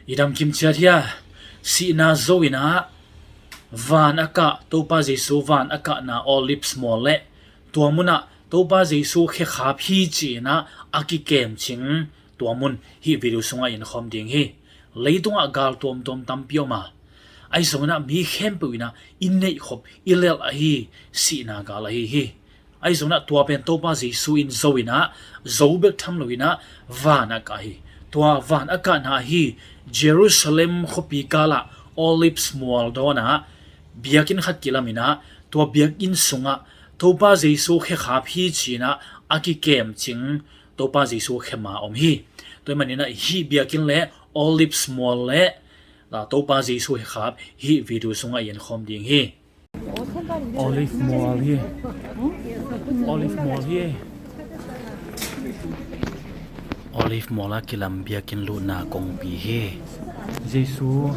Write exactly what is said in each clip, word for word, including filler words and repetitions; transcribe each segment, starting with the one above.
I damkim ciat hia? Sihna zo inah van a kah, Topa Jesu van a kahna Olives mual le tua munah Topa Jesu khekhap hi ci-inah a kikemcing tua mun hih video sungah i en khawm ding hi. Leitungah gal tuamtuam tampi om a, ahi zonginah mi khempeuh inah i neihkhop i lelh ahi sihna gal ahi hi. Ahi zonginah tua pen Topa Jesu in zo inah, zo bek tham lo inah van a kah hi. Tua van a kahna ahi Jerusalem khuapi kalah Olives mual dawnah biakinn khat kilam inah, tua biakinn sungah Topa Jesu khekhap hi ci-inah a kikemcing Topa Jesu khema om hi. Tua ahih maninah hih biakinn le Olives mual le, ah, Topa Jesu khekhap hih video sungah i en khawm ding hi. Olive mual hi. Olive mual hi. Olive mual a kilam biakinn luhna kongpi hi. Jesu.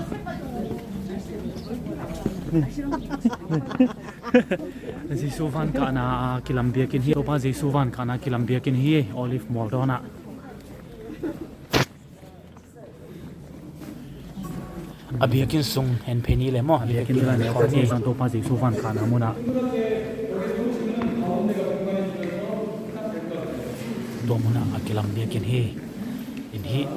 Jesu van kahna a kilam biakinn hi. Topa Jesu van kahna a kilam biakinn hi. Olive mual dawnah. A biakinn sung en phei ni le maw? A biakinn sung en phei ni. Topa Jesu van kahna munah. Tua munah a kilam biakinn hi. In hih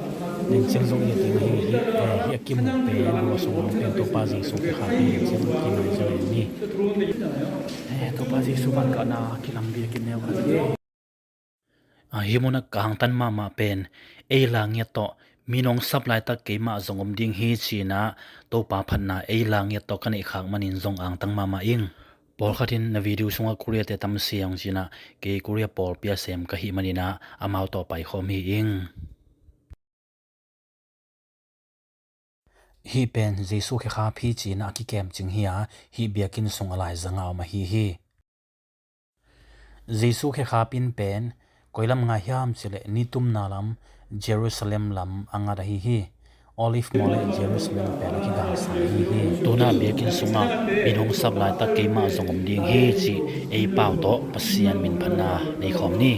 ning ciang zong i a ding hi. Hih, eh, hih a kimuh pen, hua sung pen Topa Jesu khekhap hi. Ning ciang zong i a ding hi. Eh, Topa Jesu van kahna a kilam biakinn neu khat hi. A, hih munah ka angtan mahmah pen ei la ngiat tawh min hong sap laitak keimah zong om ding hi ci-inah Topa phatna ei la ngiat tawh ka neihkhak manin zong angtang mahmah ing. Pawlkhat in na video sungah Korea te tam siang ci-inah kei Korea pawlpi a sem ka hih maninah amau tawh paikhawm hi ing. Hih pen Jesu khekhap hi ci-inah a kikemcing hi a, hih biakinn sung a laizangah om ahi hi. Jesu khekhap inn pen koi lam ngai hiam cileh nitumna lam Jerusalem lam a ngat ahi hi. Olive mual le Jerusalem pen a kigalsa ahi hi. Tunah biakinn sungah min hong sap laitak keimah zong om ding hi cih ei pau tawh Pasian min phatna nei khawm ni.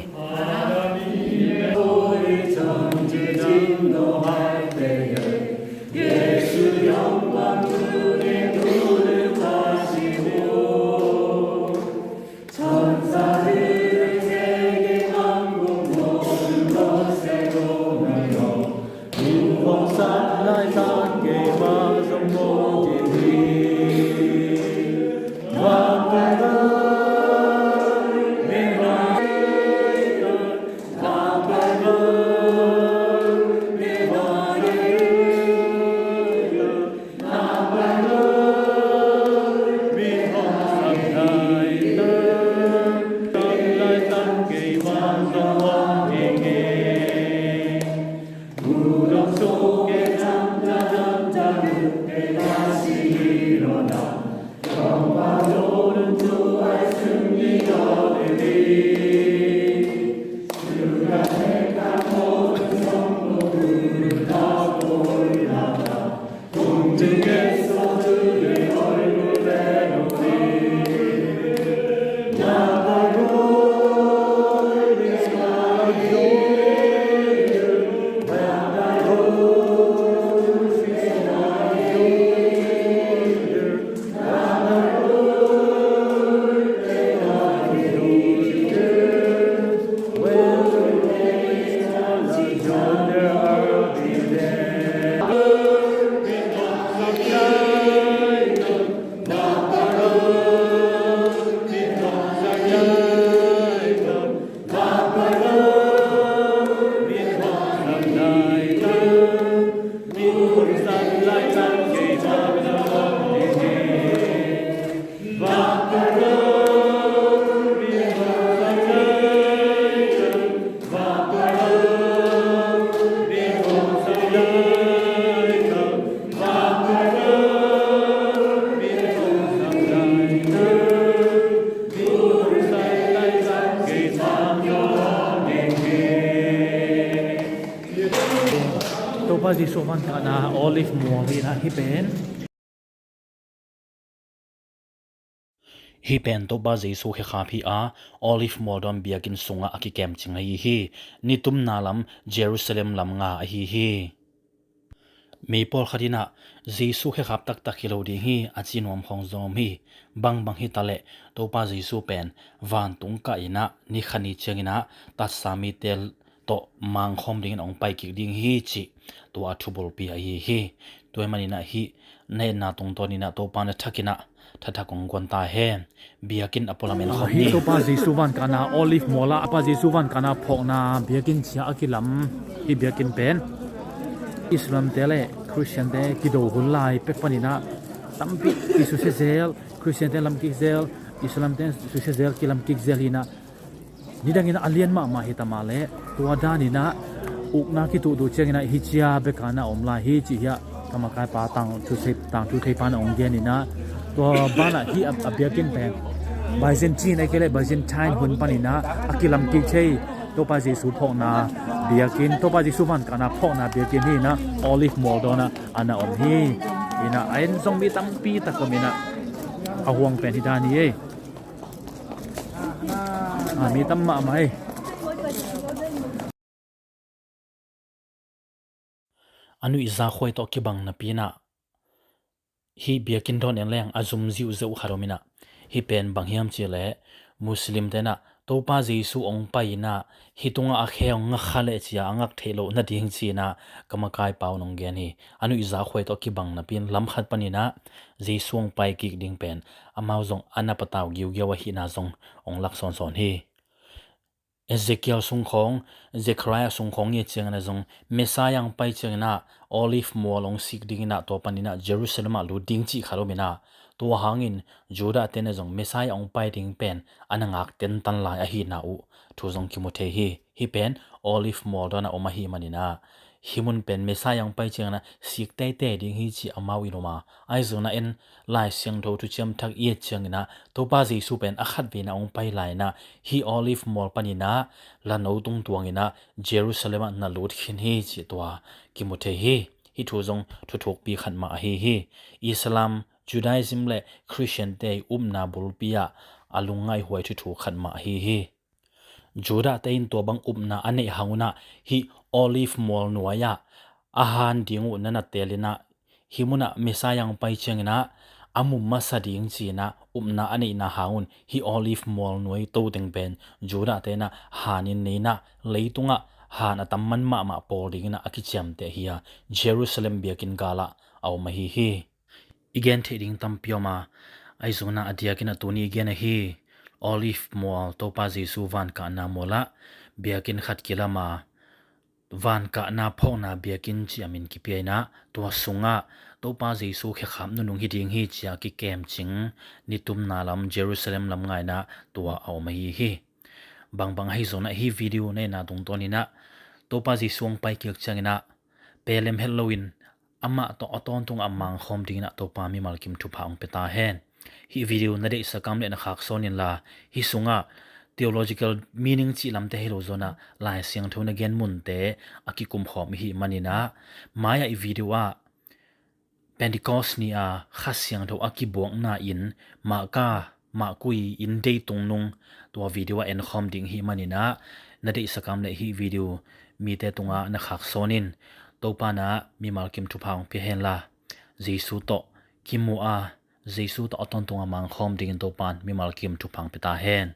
Topa Jesu van kahna Olive mual hi a, hih pen. Hih pen Topa Jesu khekhap hi a, Olive mual dawn biakinn sungah a kikemcing ahi hi. Nitumna lam Jerusalem lam nga ahi hi. Mi pawlkhat in ah Jesu khekhap taktak hi lo ding hi, a ci nuam khawng zong om hi. Bangbang hi ta leh Topa Jesu pen vantung kah in ah ni khat ni ciangin ah tatsa mite tawh mangkhawm dingin hong pai kik ding hi cih tua a thubulpi ahi hi. Tua ahih manin ah hih na etna tungtawn in ah Topa na thak in ah thathak hong guan ta hen. Biakinn a pualam en khawm ni. Topa Jesu vankahna Olive mual ah, Topa Jesu vankahna phawkna biakinn ci a a kilam hi. Biakinn pen Islamte le Khristiante kido hun lai pek panin ah tampi kisusia zel, Khristiante lam kik zel, Islamte susia zel, kilam kik zel hi in ah, nidangin a lian mahmah hi ta mah leh tua danin ah ukna kituhduh ciangin ah hih cia bek a na om lai hi cih hi a, ka makaipa tangthu thei, tangthu theipa na hong gen in ah, tua banah hih a, a biakinn pen Byzantine ahih kei leh Byzantine hun panin ah a kilam kik thei Topa Jesu phawkna biakinn, Topa Jesu vankahna phawkna biakinn hi in ah Olive mual dawn ah a na om hi. In ah a en zong mi tampi tak om in ah a huang pen hih dan hi ei. A, mi tam mahmah ei. A nuihzakhuai tawh kibang napi in ah hih biakinn dawn en leng a zum ziuziau khat om in ah, hih pen bang hiam cih leh Muslimte in ah Topa Jesu hong pai in ah hih tungah a khe hong ngak kha leh ci a a ngak theih loh nading ci in ah ka makaipa un hong gen hi. A nuihzakhuai tawh kibang napi in lam khat panin ah Jesu hong pai kik ding pen amau zong a na patau giugiau ahihna zong hong lak sawnsawn hi. Ezekiel sung khawng, Zechariah sung khawng i et ciangin ah zong Messiah hong pai ciangin ah Olive mual hong sik dingin ah tua panin ah Jerusalem ah lut ding cih khat om in ah, tua hangin Judah-te in ah zong Messiah hong pai ding pen a na ngak tentan lai ahihna uh thu zong kimu thei hi. Hih pen Olive mual dawn ah om ahih manin ah hih mun pen Messiah hong pai ciangin ah sik teitei ding hi cih amau in um a, ahi zongin ah en Lai Siangtho thuciam thak i et ciangin ah Topa Jesu pen a khatvei in ah hong pai lai in ah hih Olive mual panin ah lano tungtuang in ah Jerusalem ah na lut khin hi cih tua kimu thei hi. Hih thu zong thuthukpi khat mah ahi hi. Islam, Judaism le Khristiante upna bulpi ah a lungngaihhuai thuthuk khat mah ahi hi. Judah-te in tua bang upna a neih hang un ah hih Olive mual nuai ah a han ding uh na na teel in ah hih mun ah Messiah hong pai ciangin ah a mu masa ding ci in ah upna a neihna hang un hih Olive mual nuai to teng pen Judah-te in ah hanin nei in ah leitungah han a tam man mahmah pawl dingin ah a kiciamteh hi a, Jerusalem biakinn gal ah a om ahi hi. I gen theih ding tampi om a, ahi zongin ah a diakin ah tuni i gen ahi Olive mual, Topa Jesu vankahna mual ah biakinn khat kilam a, vankahna phawkna biakinn cih a min kipia in ah tua sungah Topa Jesu khekhap nunung hi ding hi ci a kikemcing nitumna lam Jerusalem lam ngai in ah tua a om ahi hi. Bangbang ahi zongin ah hih video na etna tungtawn in ah Topa Jesu hong pai kik ciangin ah pelem het loin amah tawh a tawntungah mangkhawm dingin ah Topa mimal kim thupha hong pia ta hen. Hih video na deihsak a om leh na khaksawn inla, hih sungah theological meaning cih lamte hi lo zongin ah Lai Siangtho na gen munte a kikumkhawm i hih manin ah mai-ah i video ah Pentecost ni a Kha Siangtho a kibuakna in Mahka, Mahkui in deitung nung tua video ah enkhawm ding i hih manin ah na deihsak a om leh hih video mite tungah na khaksawn in, Topa in ah mimal kim thupha hong pia henla, Jesu tawh kimu a, Jesu tawh a tawntungah mangkhawm dingin Topa in mimal kim thupha hong pia ta hen.